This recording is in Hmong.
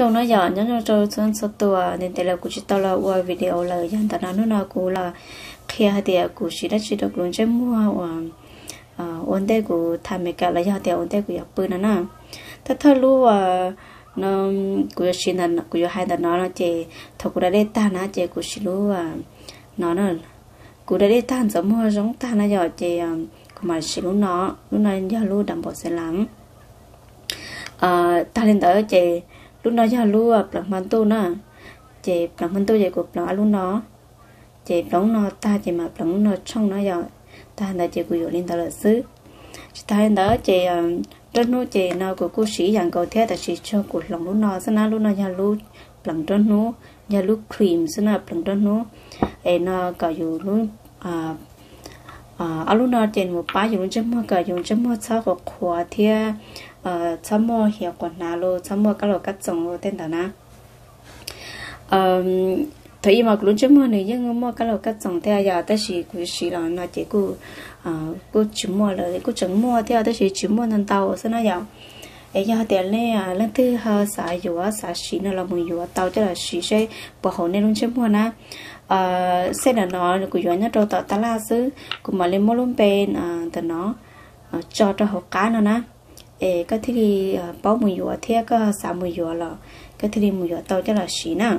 Zoo no yog nyob zoo rau txhua txhua tus, ntev ntev lawm kuv tsis tau los ua video lawm, yog ntawm no hnub no kuv los qhia hais tias kuv siv dab tsi rau kuv lub ntsej muag uas ua ntej kuv tham Meskas los yog tias ua ntej kuv yuav pw no na. Thawj thawj lub no kuv yuav siv, kuv yuav hais ntawm no no ces thaum kuv da dej tag na ces kuv siv lub no na. Kuv da dej tag ntxuav muag zoo tag na yom, ces kuv mam siv lub no. Lub no yog lub dam npau xev las. Tag li ntawd ces lub no yog lub pleev hmo ntuj na. Ces pleev hmo ntuj ces kuv pleev ob lub no. Ces pleev lub no tag ces mam pleev lub no tshooj na yom. Tag ntawd ces kuv yuav li ntawd lawm xwb. Tsis tas li ntawd ces nruab hnub ces no kuv kuj siv ib yam nkaus thiab, tab sis tsuas kuv hloov lub no xwb na. Lub no yog lub pleev nruab hnub, yog lub cream xwb na, pleev nruab hnub. Es no kom yus lub, ob lub no ces mus pab yus lub ntsej muag kom yus ntsej muag txhob qhuav qhuav thiab txhob muaj hiav quav hnav los txhob muaj kab laus kab txoos los tej ntawd na. Thaum ub mas kuv lub ntsej muag nws yeej muaj kab laus kab txoos thiab yom, tab sis kuv siv los no ces kuj, kuj tsis muaj lawm, kuj tseem muaj thiab tab sis tsis muaj ntau ntau xwb na yom. Es yog tias nej leej twg ho xav yuav xav siv no los mus yuav tau coj los siv seb puas haum nej lub ntsej muag na. Xej ntawm no kuv yuav nyob rau tom tab laj xwb, kuv mam li muab lub npe ntawm no tso rau hauv qab no na. Es koj thiaj li paub mus yuav thiab koj xav mus yuav los koj thiaj li mus yuav tau coj los siv na.